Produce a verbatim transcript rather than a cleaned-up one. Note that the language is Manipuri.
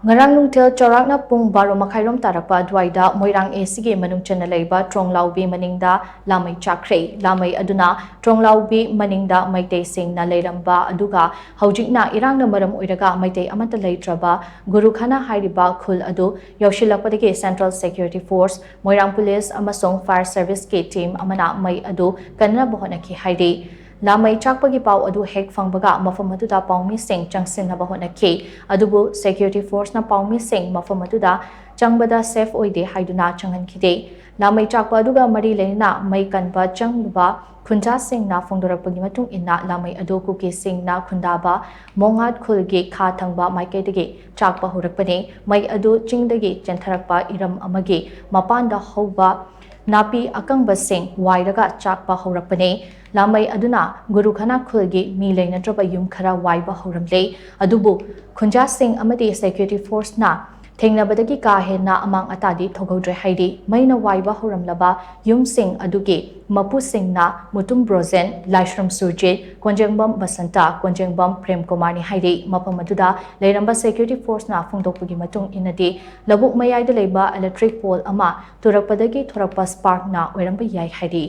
ꯉꯔꯥꯡ ꯅꯨꯡꯊꯤꯜ ꯆꯥꯎꯔꯥꯛꯅ ꯄꯨꯡ ꯕꯥꯔꯣ ꯃꯈꯥꯏꯔꯣꯝ ꯇꯥꯔꯛꯄ ꯑꯗꯨꯋꯥꯏꯗ ꯃꯣꯏꯔꯥꯡ ꯑꯦ ꯁꯤꯒꯤ ꯃꯅꯨꯡ ꯆꯟꯅ ꯂꯩꯕ ꯇ꯭ꯔꯣꯡꯂꯥꯎꯕꯤ ꯃꯅꯤꯡꯗ ꯂꯥꯃꯩ ꯆꯥꯛꯈ꯭ꯔꯦ꯫ ꯂꯥꯃꯩ ꯑꯗꯨꯅ ꯇ꯭ꯔꯣꯡꯂꯥꯎꯕꯤ ꯃꯅꯤꯡꯗ ꯃꯩꯇꯩꯁꯤꯡꯅ ꯂꯩꯔꯝꯕ ꯑꯗꯨꯒ ꯍꯧꯖꯤꯛꯅ ꯏꯔꯥꯡꯅ ꯃꯔꯝ ꯑꯣꯏꯔꯒ ꯃꯩꯇꯩ ꯑꯃꯠꯇ ꯂꯩꯇ꯭ꯔꯕ ꯒꯨꯔꯨꯈꯅꯥ ꯍꯥꯏꯔꯤꯕ ꯈꯨꯜ ꯑꯗꯨ ꯌꯧꯁꯤꯜꯂꯛꯄꯗꯒꯤ Central Security Force, ꯃꯣꯏꯔꯥꯡ Police ꯑꯃꯁꯨꯡ Fire Serviceꯀꯤ team ꯑꯃꯅ ꯃꯩ ꯑꯗꯨ ꯀꯟꯅꯕ ꯍꯣꯠꯅꯈꯤ ꯍꯥꯏꯔꯤ꯫ ꯂꯥꯃꯩ ꯆꯥꯛꯄꯒꯤ ꯄꯥꯎ ꯑꯗꯨ ꯍꯦꯛ ꯐꯪꯕꯒ ꯃꯐꯝ ꯑꯗꯨꯗ ꯄꯥꯎꯃꯤꯁꯤꯡ ꯆꯪꯁꯤꯟꯅꯕ ꯍꯣꯠꯅꯈꯤ꯫ ꯑꯗꯨꯕꯨ Security Forceꯅ ꯄꯥꯎꯃꯤꯁꯤꯡ ꯃꯐꯝ ꯑꯗꯨꯗ ꯆꯪꯕꯗ safe ꯑꯣꯏꯗꯦ ꯍꯥꯏꯗꯨꯅ ꯆꯪꯍꯟꯈꯤꯗꯦ꯫ ꯂꯥꯃꯩ ꯆꯥꯛꯄ ꯑꯗꯨꯒ ꯃꯔꯤ ꯂꯩꯅꯅ ꯃꯩ ꯀꯟꯕ ꯆꯪꯂꯨꯕ ꯈꯨꯟꯖꯥꯁꯤꯡꯅ ꯐꯣꯡꯗꯣꯔꯛꯄꯒꯤ ꯃꯇꯨꯡ ꯏꯟꯅ ꯂꯥꯃꯩ ꯑꯗꯨ ꯀꯨꯀꯤꯁꯤꯡꯅ ꯈꯨꯟꯗꯥꯕ ꯃꯣꯉꯥꯠ ꯈꯨꯜꯒꯤ ꯈꯥ ꯊꯪꯕ ꯃꯥꯏꯀꯩꯗꯒꯤ ꯆꯥꯛꯄ ꯍꯧꯔꯛꯄꯅꯤ꯫ ꯃꯩ ꯑꯗꯨ ꯆꯤꯡꯗꯒꯤ ꯆꯦꯟꯊꯔꯛꯄ ꯏꯔꯝ ꯑꯃꯒꯤ ꯃꯄꯥꯟꯗ ꯍꯧꯕ ꯅꯥꯄꯤ ꯑꯀꯪꯕꯁꯤꯡ ꯋꯥꯏꯔꯒ ꯆꯥꯛꯄ ꯍꯧꯔꯛꯄꯅꯤ꯫ ꯂꯥꯃꯩ ꯑꯗꯨꯅ ꯒꯨꯔꯨꯈꯅꯥ ꯈꯨꯜꯒꯤ ꯃꯤ ꯂꯩꯅꯗ꯭ꯔꯕ ꯌꯨꯝ ꯈꯔ ꯋꯥꯏꯕ ꯍꯧꯔꯝꯂꯦ꯫ ꯑꯗꯨꯕꯨ ꯈꯨꯟꯖꯥꯁꯤꯡ ꯑꯃꯗꯤ Security Forceꯅ ꯊꯦꯡꯅꯕꯗꯒꯤ ꯀꯥ ꯍꯦꯟꯅ ꯑꯃꯥꯡ ꯑꯇꯥꯗꯤ ꯊꯣꯛꯍꯧꯗ꯭ꯔꯦ ꯍꯥꯏꯔꯤ꯫ ꯃꯩꯅ ꯋꯥꯏꯕ ꯍꯧꯔꯝꯂꯕ ꯌꯨꯝꯁꯤꯡ ꯑꯗꯨꯒꯤ ꯃꯄꯨꯁꯤꯡꯅ ꯃꯨꯇꯨꯝ ꯕ꯭ꯔꯣꯖꯦꯟ, ꯂꯥꯏꯁ꯭ꯔꯝ ꯁꯨꯔꯖꯤꯠ, ꯀꯣꯟꯖꯦꯡꯕꯝ ꯕꯁꯟꯇ, ꯀꯣꯟꯖꯦꯡꯕꯝ ꯄ꯭ꯔꯦꯝ ꯀꯨꯃꯥꯔꯅꯤ ꯍꯥꯏꯔꯤ꯫ ꯃꯐꯝ ꯑꯗꯨꯗ ꯂꯩꯔꯝꯕ Security Forceꯅ ꯐꯣꯡꯗꯣꯛꯄꯒꯤ ꯃꯇꯨꯡ ꯏꯟꯅꯗꯤ, ꯂꯧꯕꯨꯛ ꯃꯌꯥꯏꯗ ꯂꯩꯕ electric pole ꯑꯃ ꯇꯨꯔꯛꯄꯗꯒꯤ ꯊꯣꯔꯛꯄ sparkꯅ ꯑꯣꯏꯔꯝꯕ ꯌꯥꯏ ꯍꯥꯏꯔꯤ꯫